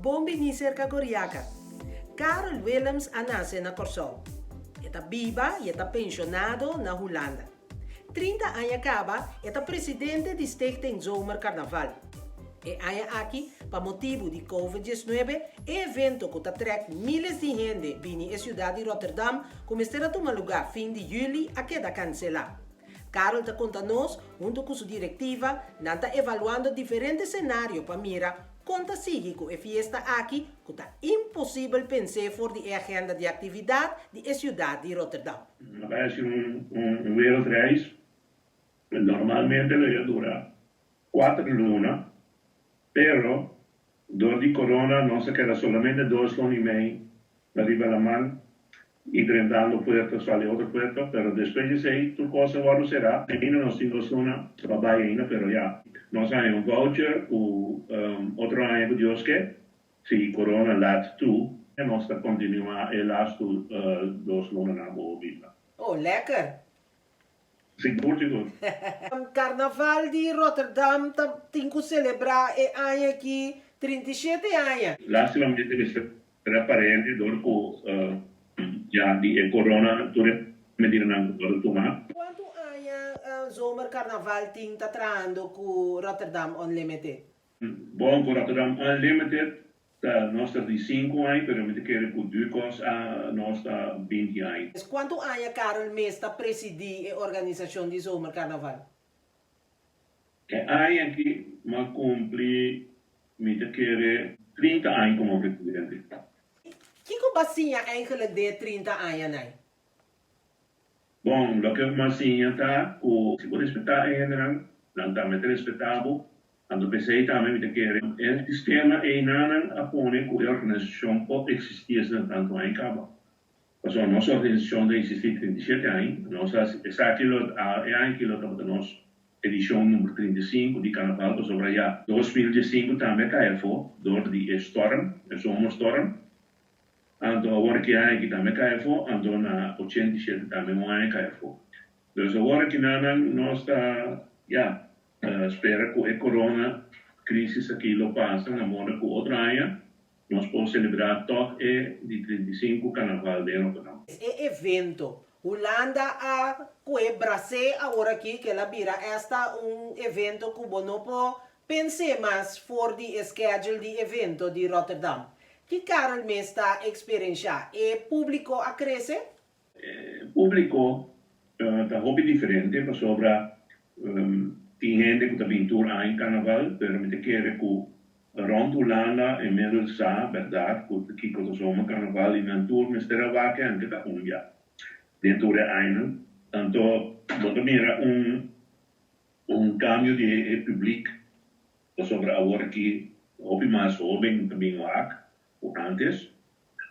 Bon bini serka Goriaka. Karel Willems a nase na Kòrsou. E ta biba i e ta penshonado na Hulanda. 30 aña kaba e ta presidente di Stichting Zomer Carnaval. E aña aki, pa motibu di Covid 19, e evento ku ta trèk míles di hende bini e siudat di Rotterdam ku mester a tuma lugá fin di yüli a keda kanselá. Karel ta konta nos, huntu ku su direktiva, nan ta evaluando diferente senario pa mira kon ta sigui ku e fiesta aki ku ta imposibel pens'é for di e agenda di aktividat di e siudat di Rotterdam. Nan ta hasi un wereldreis. Normalmente lo a dura kuater luna, pero dor di corona nos a keda solamente dos luna i mei riba laman i drentando puerto sali otro puerto, pero despues di esei tur kos a wòrdu será. Ainda nos tin dos luna pa bai ainda, pero ya nos a haña un voucher ku otro aña ku Dios ke, si corona laat toe, nos ta kontinuá e lastu dos lunanan bo bida. Oh, lekker! Sigur, sigur. Carnaval di Rotterdam ta tin cu celebra e aña aki 37 aña. Lastimamente mester aparente dor cu ya di e corona tur e medidanan cu worde tuma. Cuantu aña Zomer Carnaval tin ta trahando cu Rotterdam Unlimited? Bon, cu Rotterdam Unlimited ta nos ta di sinku aña, pero mi ta kere ku Ducos a nos ta 20 aña. Kuantu aña Karel mes ta presidí e organisashon di Zomerkarnaval? E aña aki m'a kumpli, mi ta kere, 30 aña komo presidente. Kiko b'a siña eigenlijk den e 30 añanan? Bon, loke m'a siña ta ku si bo respetá e hendenan, nan tambe ta respetá bo. Anto p'esei tambe mi ta kere e sistema einanan a pone ku e organisashon por eksistí asina tantu aña kaba. Pasobra nos organisashon ta eksistí 37 aña, nos a hasi esaki lo e aña aki lo tabata nos edishon number 35 di Karnaval pasobra ya 2015 tambe a kai afó dor di e storm, e zomerstorm. Anto awor ki aña aki tambe a kai afó, anto na 87 tambe un aña a kai afó. Dus awor akinanan nos ta ya Spera ku e corona crisis aki lo pasa na moda ku otro aña nos por celebra tog e di 35 Carnaval den Rotterdam. E evento Hulanda a kue bras'é awor aki ku el a bira esta un evento ku bo no por pens'é mas for di e schedule di evento di Rotterdam. Ki Karel mes ta eksperenshá? E públiko a krese? E públiko ta hopi diferente pasobra tin hende ku ta bin tur aña karnaval, pero mi ta kere ku rònt Hulanda inmiddels sa bèrdat ku kiko ta zomer karnaval i nan tur mester a wak hende ta un bia den tur e añanan. Anto bo ta mira un un kambio di e públik pasobra awor aki hopi mas hóben ta bin wak ku ántes.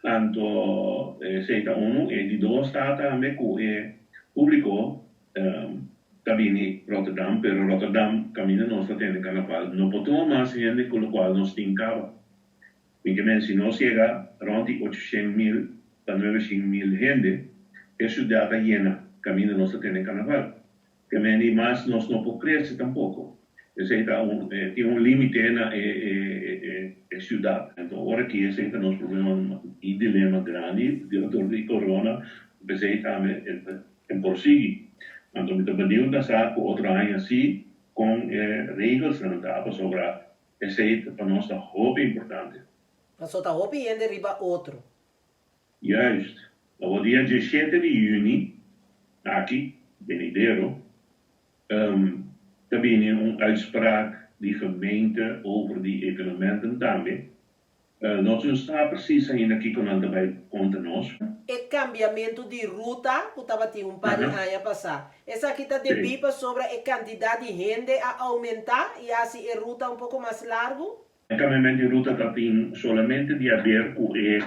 Anto esei ta unu. E di dos ta tambe ku e públiko ta bini Rotterdam, pero Rotterdam kaminda nos ta tene karnaval no por tuma mas hende ku lokual nos tin kaba. Mi ke men si nos yega rònt di 800,000 pa 900,000 hende, e siudat ta yena kaminda nos ta tene karnaval. Ke men di mas nos no por krese tampoko. Esei ta un tin un limite na e e siudat. Anto ora ki esei ta nos problema i dilema grandi dor di corona, p'esei tambe e por sigui. Anto mi ta beniu ta sa ku otro aña si kon e regelsnan ta pasobra esei pa nos ta hopi importante. Paso ta hopi hende riba otro. Juist. Awor dia 17 di yüni aki, benidero, ta bini un uitspraak di gemeente over di evenementen tambe. Nos no sa precies ainda kiko nan ta bai konta nos. E kambiamentu di ruta ku tabatin un par di aña pasá, esaki ta debí pasobra e kantidat di hende a oumentá i hasi e ruta un poko mas largu? E kambiamentu di ruta ta tin solamente di haber ku e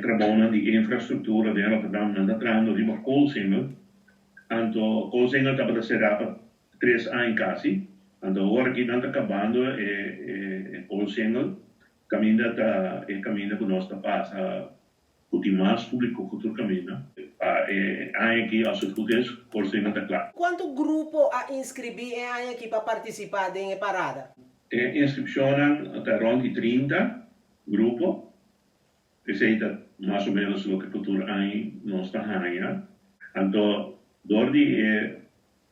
trabounan di infrastruktura den Rotterdam. Nan ta trahando riba Koolsingel. Anto Koolsingel tabata será pa 3 aña kasi. Anto awor aki nan ta kabando e Koolsingel. Kaminda ta e kaminda ku nos ta pasa ku tin mas públiko ku tur kaminda. Pa e aña aki, als het goed is, Koolsingel ta kla. Kuantu grupo a inskribí e aña aki pa partisipá den e parada? E inskripshonnan ta rònt di 30. grupo. Esei ta mas o ménos loke ku tur aña nos ta haña. Anto dor di e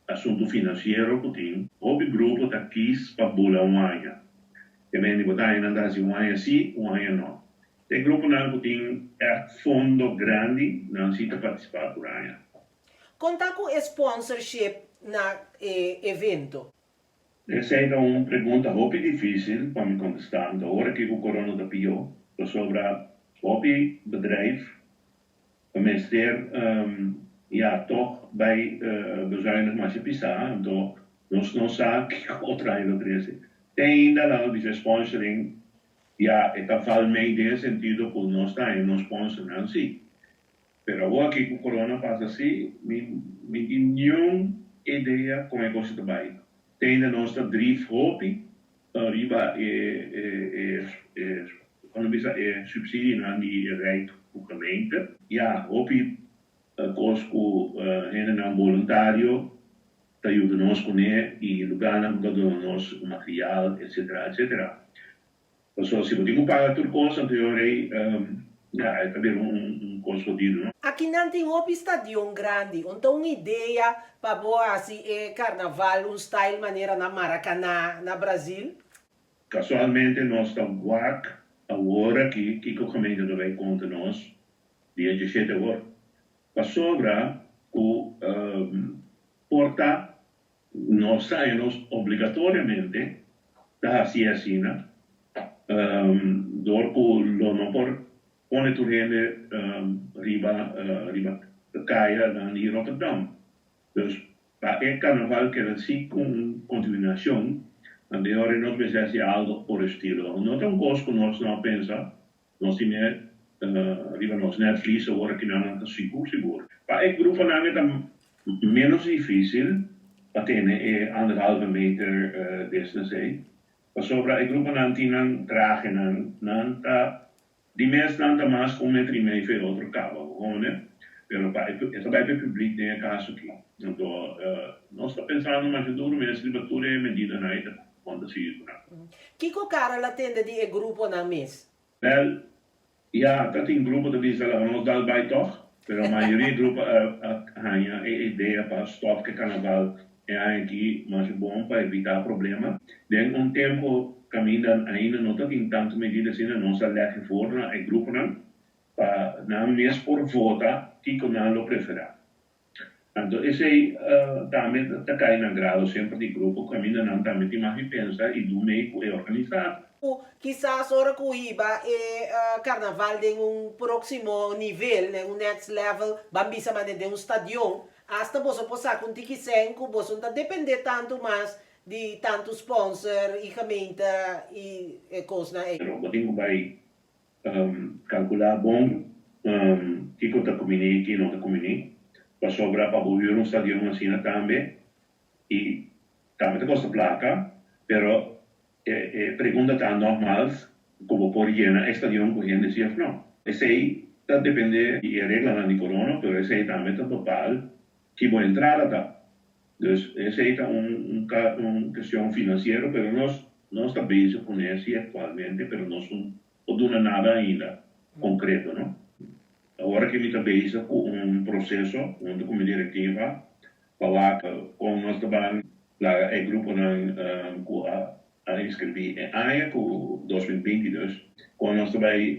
asuntu finansiero ku tin, hopi grupo ta kis pa bula un aña. Te mende bo ta haña nan ta hasi un aña sí, un aña no. E gruponan ku tin ègt fondo grandi, nan sí ta partisipá tur aña. Kon ta ku e sponsorship na e evento? Esei ta un pregunta hopi difísil pa mi kontestá. Anto ora ki ku korona ta pió, pasobra hopi bedrijf ta mester ya tòg bai bezuinig masha pisá, anto nos no sa kiko otro aña lo trese. Te ainda nan lo bisa sponsoring, ya e ta val mei den e sentido ku nos ta haña nos sponsornan sí. Pero awor aki ku corona pasa si, mi mi tin niun idea kon e cosa ta bai. Te ainda nos ta drif hopi riba e e e e kon ta bisa e subsidienan di Rijk ku gemeente. Ya, hopi kos ku hendenan boluntario ta yuda nos kuné i lugarnan ku ta duna nos material etcetera etcetera. Pasobra si bo tin ku paga tur kos anto yo rei ya e ta bira un kos hodido no. Aki nan tin hopi stadion grandi, un ta un idea pa bo hasi e carnaval un style manera na Maracaná na Brazil? Casualmente nos ta wak awor aki kiko gemeente ta bay konta nos dia diesshete awor. Pasobra ku por ta Nos ta haña nos obligatoriamente ta hacié asina, dor cu lo no por pone tur hende riba riba cayanan di Rotterdam. Dus pa e carnaval keda si cu un continuacion, anto e ora nos mester haci algo por estilo. No ta un cos cu nos no a pensa, nos tine riba nos netvlies awor aki nan ta sigur sigur. Pa e gruponan e ta Ménos difísil pa tene e anderhalve meter distance ei, pasobra e gruponan tin nan trahenan, nan ta di mes nan ta mas ku un meter i mei fe otro kaba, bo komprende? Pero pa e ta bai pa e publik den e kaso aki. Anto nos ta pensando masha duru mes riba tur e medidanan ei ta kon ta sigui ku nan. Kiko Karel a tende di e gruponan mes? Wel, ya, ta tin grupo ta bisa laga nos dal bai tog, pero mayoria grupo a haña e idea pa stop ke carnaval e aña aki masha bon pa evita problema. Den un tempo caminda ainda no ta tin tanto medida asina nos a lege voor na e gruponan pa nan mes por vota kico nan lo prefera. Anto esei tambe ta kai na grado semper di grupo kaminda nan tambe tin mas di pensa i dun mei ku e organisado. Ku kisas ora ku hiba e karnaval den un próksimo nivel, den un next level, ban bisa manera den un stadion, asta boso por saka un tiki sèn ku boso no ta dependé tantu mas di tantu sponsor i gemeente i e kosnan ei. Pero bo tin ku bai Kalkulá bon kiko ta kuminí i ki no ta kuminí, pasobra pa bo hür un stadion asina tambe i tambe ta kosta plaka, pero e pregunta ta nògmals ku bo por yena e stadion ku hende si òf no. Esei ta dependé di e reglanan di korona, pero esei tambe ta bepaal ki bo entrada ta. Dus esei ta un un kestion finansiero, pero nos nos ta bezig kuné si aktualmente, pero nos no por duna nada ainda konkreto no. Awor aki mi ta bezig ku un proseso huntu ku mi direktiva pa wak kon nos ta ban laga e gruponan ku a a inskribí e aña ku 2020 dus, kon nos ta bai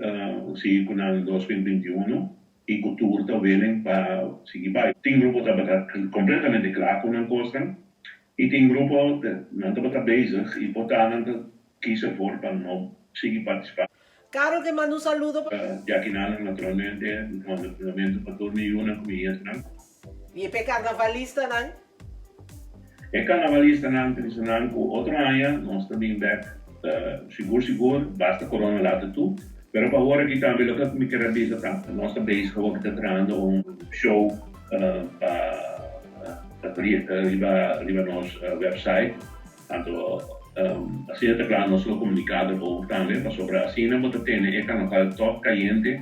sigui ku nan 2021 i ku tur ta willing pa sigui bai. Tin grupo tabata kompletamente kla ku nan kosnan i tin grupo nan tabata bezig i por ta nan ta kis ervoor pa no sigui partisipá. Karel te manda un saludo pa. Di akinan naturalmente mi ta manda un lamento pa tur mi yunan ku mi yetanan. I e p'e karnavalistanan? E karnavalistanan ta bisa nan ku otro aña nos ta bin bek sigur sigur, basta korona lata tu. Pero pa awor aki tambe loke mi kier a bisa ta nos ta bezig awor ki ta trahando un show pa riba riba nos website. Anto asina ta kla nos lo komunika erover tambe pasobra asina bo ta tene e karnaval tòg kayente.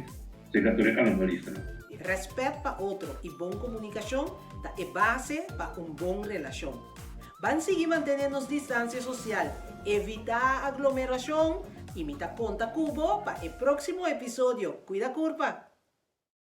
Serka tur e karnavalistanan. Rèspèt pa otro i bon komunikashon ta e base pa un bon relashon. Ban sigui mantené nos distansia sosial, evitá aglomerashon. I mi ta konta ku bo pa e próksimo episodio. Kuida kurpa!